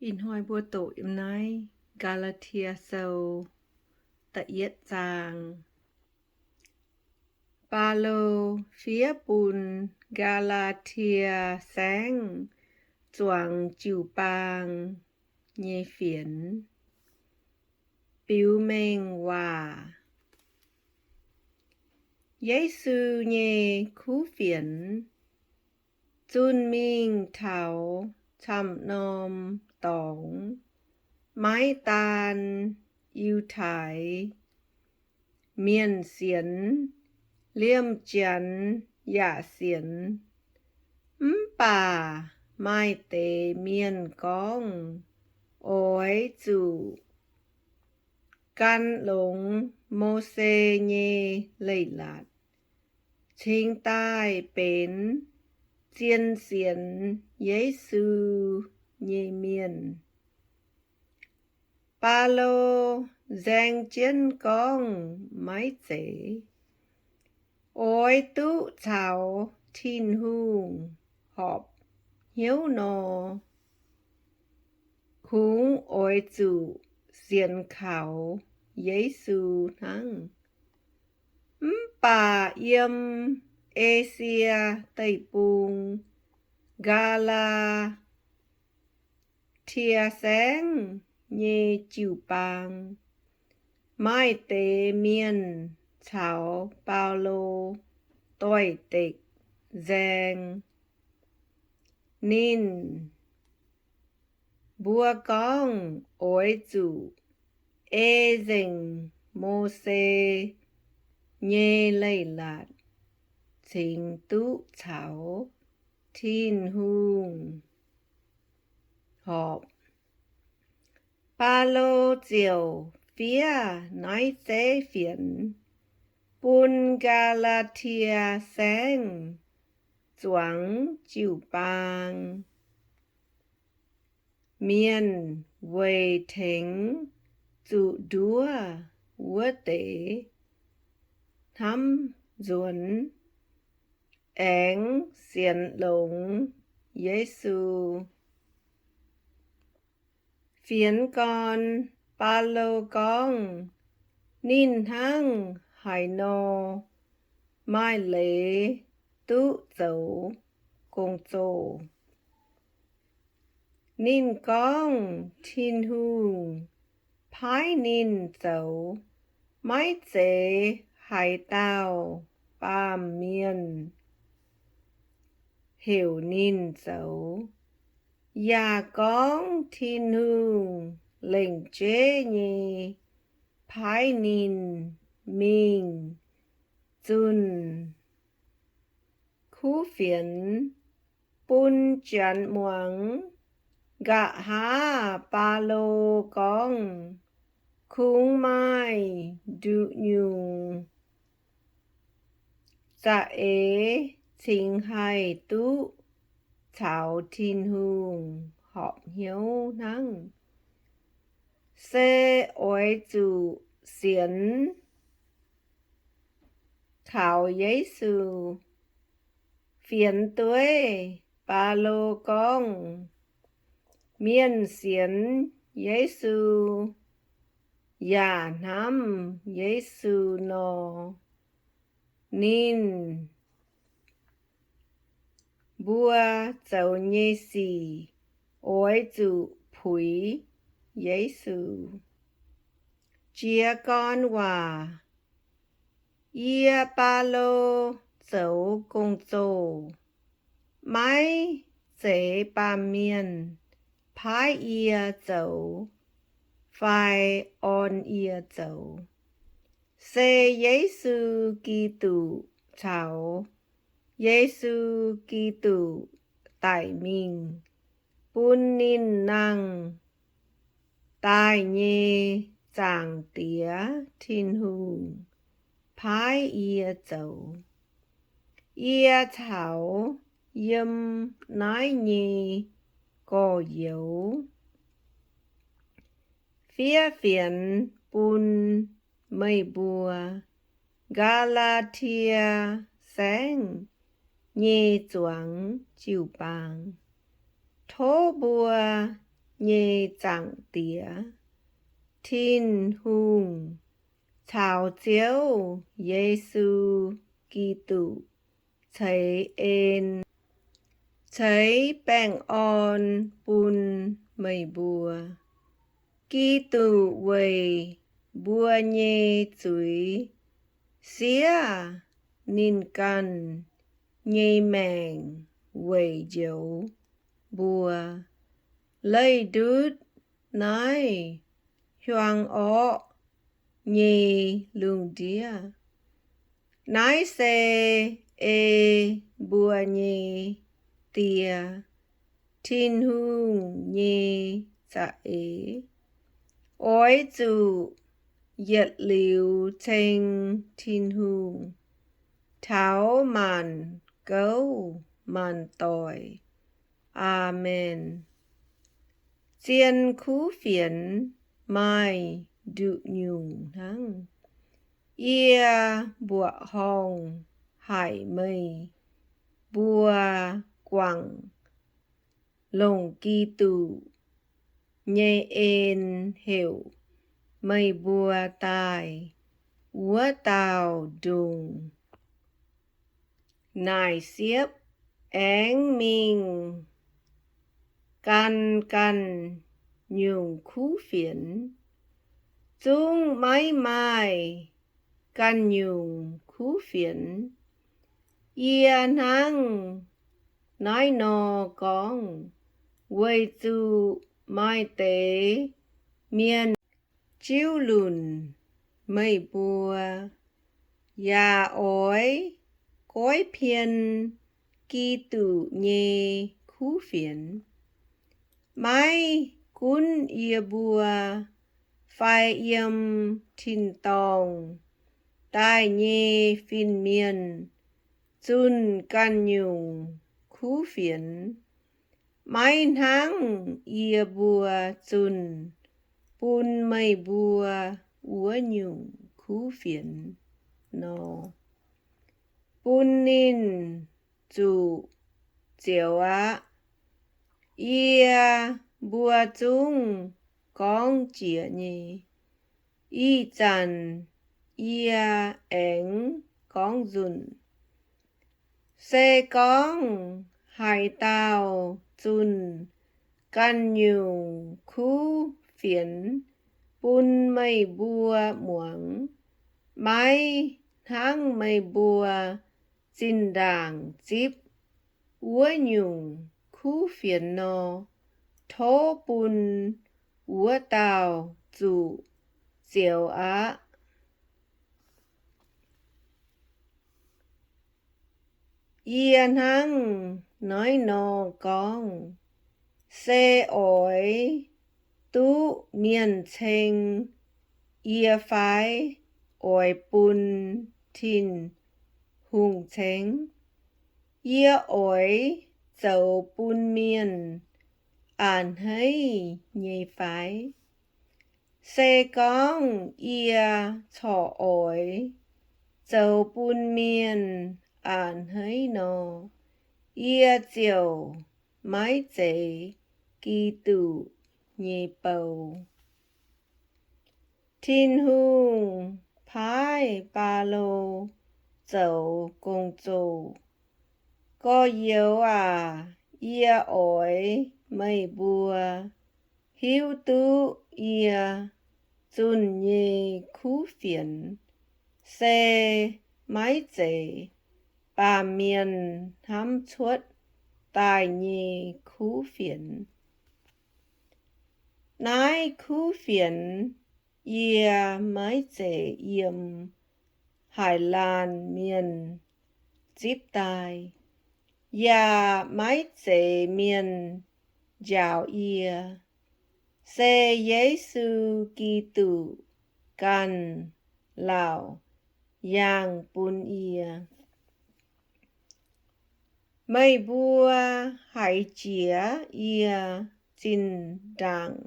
Ih hnoi mbuo doqc yiem naaiv Gaa^laa^tie Sou da'yietv zaang. Baulo fiev bun Gaa^laa^tie Saengv zuangx jiu-baang nyei fienx. Biux mengh waac. Yesu nyei kuv fienx zunh mingh taux camv-norm dorngx, maiv daan Yiutai Mienh sienx, liemh Janx yaac sienx. Mv baac maaih deix mienh gorngv oix zuqc gan longx Mose nyei Leiz-Latc cingx daaih benx zien sienx Yesu nyei mienh. Baulo nzaeng jienv gorngv maiv zeiz. Oix duqv caux Tin-Hungh horpc hnyouv nor, kungx oix zuqc sienx kaux Yesu hnangv. Mv baac yiem Esie Deic-Bung, Gaa^laa^tie Saengv nyei jiu-baang, maaih deix mienh caux Baulo doix-dekc nzaeng. Ninh mbuo gorngv oix zuqc ei nzengc Mose nyei Leiz-Latc cingx duqv caux Tin-Hungh horpc. Baulo ziouc fiev naaiv zeiv fienx bun Gaa^laa^tie Saengv zuangx jiu-baang mienh weic tengx zuqc nduov wuov deix hnamv nzuonx aengx sienx longx Yesu. Fienx gorn Baulo gorngv ninh hnangv haaix nor maaih leiz duqv zoux gong-zoh. Ninh gorngv Tin-Hungh paaiv ninh zoux maiv zeiz haaix dauh baamh mienh heuc ninh zoux, yaac gorngv Tin-Hungh lengc jeiv nyei paaiv ninh mingh zunh kuv fienx bun janx muangx. Nqa'haav Baulo gorngv kungx maaih nduqc nyungc za'eix cingx haih duqv caux Tin-Hungh horpc hnyouv hnangv, se oix zuqc sienx kaux Yesu. Fienx dueiv Baulo gorngv, mienh sienx Yesu yaac hnamv Yesu nor, ninh mbuo zoux nyei sic oix zuqc puix Yesu. Jiez gorn waac, yie, Baulo, zoux gong-zoh, maiv zeiz baamh mienh paaiv yie zoux fai orn yie zoux. Se Yesu Giduc caux Yesu Giduc daic mingh bun ninh nangh daaih nyei Zaangc Diex Tin-Hungh paaiv yie zoux. Yie caux yiem naaiv nyei gorx-youz fiev fienx bun meih mbuo, Gaa^laa^tie Saengv nyei zuangx jiu-baang. Tov mbuo nyei Zaangc Diex, Tin-Hungh caux Ziouv Yesu Giduc ceix en, ceix baengh orn bun meih mbuo. Giduc weic mbuo nyei zuiz siev ninh ganh nyei maengc weic njoux mbuo, leih ndutv naaiv hiuang orqv nyei lungh ndiev. Naaiv se ei mbuo nyei Die, Tin-Hungh nyei za'eix. Oix zuqc yietc liuz ceng Tin-Hungh taux maanc gouv maanc doic. Aamen. Zien kuv fienx maaih nduqc nyungc hnangv. Yie mbuoqc horngh haic meih mbuo guangc longc Giduc nyei en heuc meih mbuo daaih wuov dauh ndongc naaic siepv aengx mingh gan ganh nyungc kuv fienx. Zungv maiv maaih ganh nyungc kuv fienx. Yie hnangv naaiv nor gorngv weic zuqc maaih deix mienh jiuv lunc meih mbuo, yaac oix goiv pien Giduc nyei kuv fienx. Maiv gunv yie mbuo fai yiem tin-dorngh daaih nyei fin-mienh zunh ganh nyungc kuv fienx, maiv hnangv yie mbuo zunh bun meih mbuo wuov nyungc kuv fienx nor, bun ninh zuqc zioux aqv. Yie mbuo zungv gorngv jiex nyei. Ih zanc yie aengx gorngv nzunc. Se gorngv haaix dauh zunh ganh nyungc kuv fienx bun meih mbuo muangx, maiv hnangv meih mbuo zinh ndaangc zipv wuov nyungc kuv fienx nor, tov bun wuov dauh zuqc zioux aqv. Yie hnangv naaiv nor gorngv se oix duqv mienh ceng yie fai oix bun Tin-Hungh ceng? Yie oix zoux bun mienh a'hneiv nyei fai? Se gorngv yie corc oix zoux bun mienh a'hneiv nor, yie ziouc maiv zeiz Giduc nyei bou. Tin-Hungh paaiv Baulo zoux gong-zoh. Gorx-youz aac, yie oix meih mbuo hiuv duqv yie zunh nyei kuv fienx se maiv zeiz baamh mienh hnamv cuotv daaih nyei kuv fienx. Naaiv kuv fienx yie maiv zeiz yiem haaix laanh mienh zipv daaih, yaac maiv zeiz mienh njaaux yie. Se Yesu Giduc ganh laauc yangh bun yie. Meih mbuo haiz jiex yie zinh ndaangc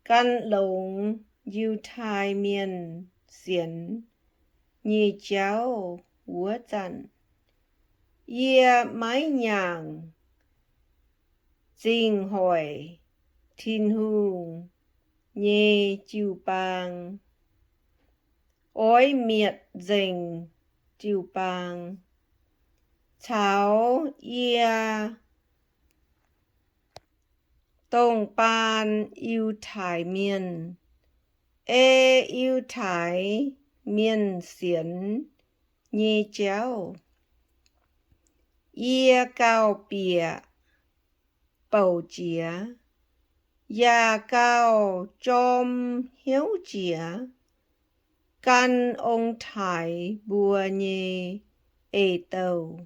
gan longx Yiutai Mienh sienx nyei jauv wuov zanc, yie maiv nyaangc zingh hoic Tin-Hungh nyei jiu-baang, oix mietc nzengc jiu-baang, caux yie dongh baan Yiutai Mienh, ei Yiutai Mienh sienx nyei jauv. Yie gauh bieqc bouc jiex, yaac gauh jorm hnyouv jiex gan ong-taaix mbuo nyei eix-douh.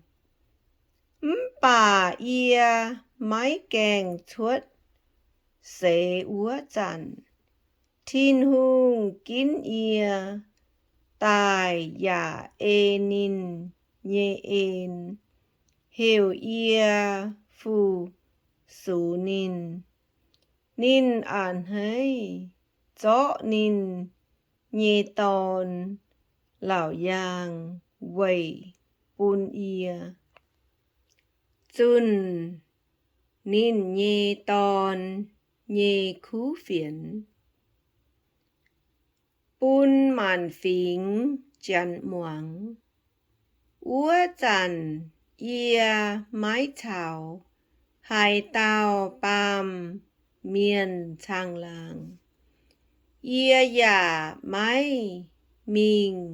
Mv baac yie maiv gaengh cuotv seix wuov zanc, Tin-Hungh ginv yie daaih yaac ei ninh nyei en heuc yie fu-sux ninh. Ninh a'hneiv zorqv ninh nyei dorn, Laauc Yaangh, weic bun yie. Zunh Ninh nyei Dorn nyei Kuv Fienx. Bun maanc fingx janx muangx. Wuov zanc yie maiv caux haaix dauh baamh mienh caangh laangz. Yie yaac maiv mingh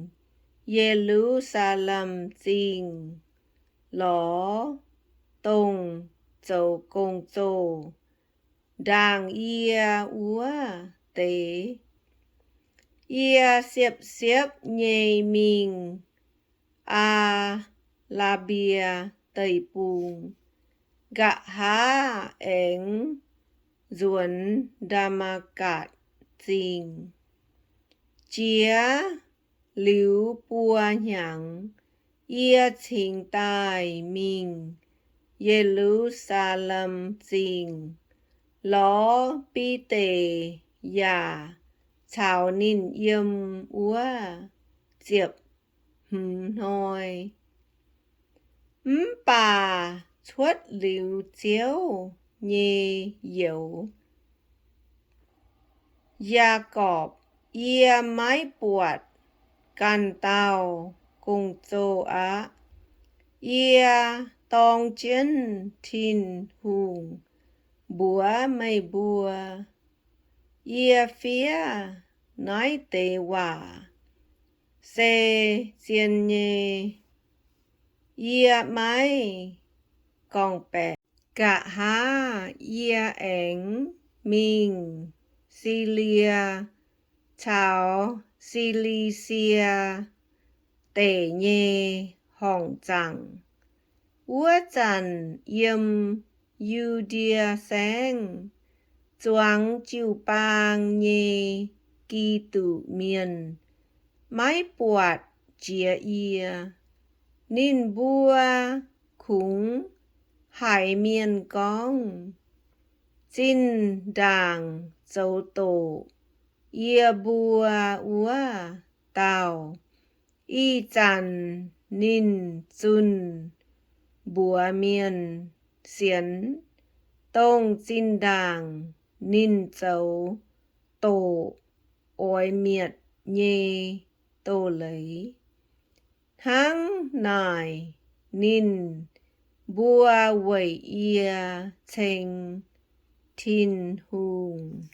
Ye^lu^saa^lem Zingh lorz dongh zoux gong-zoh ndaangc yie wuov deix. Yie siepv-siepv nyei mingh Aa^laa^mbie Deic-Bung, nqa'haav aengx nzuonx Ndaa^matv^gatc Zingh. Jiex liuz buo hnyangx, yie cingx daaih mingh Ye^lu^saa^lem Zingh lorz Bide yaac caux ninh yiem wuov ziepc hmz hnoi. Mv baac cuotv liuz Ziouv nyei youz, Yaagorpc, yie maiv buatc ganh dauh gong-zoh aqv. Yie dorng jienv Tin-Hungh mbuox meih mbuo, yie fiev naaiv deix waac se zien nyei. Yie maiv gorngv-baeqc. Nqa'haav yie aengx mingh Silie caux Si^li^sie Deic nyei horngc zaangc. Wuov zanc yiem Yu^ndie Saengv zuangx jiu-baang nyei Giduc Mienh maiv buatc jiex yie. Ninh mbuo kungx haiz mienh gorngv, zinh ndaangc zoux doqc yie mbuo wuov dauh. Ih zanc ninh zunh mbuox mienh sienx dongh zinh ndaangc ninh zoux doqc oix mietc nyei doz-leiz. Hnangv naaic ninh mbuo weic yie ceng Tin-Hungh.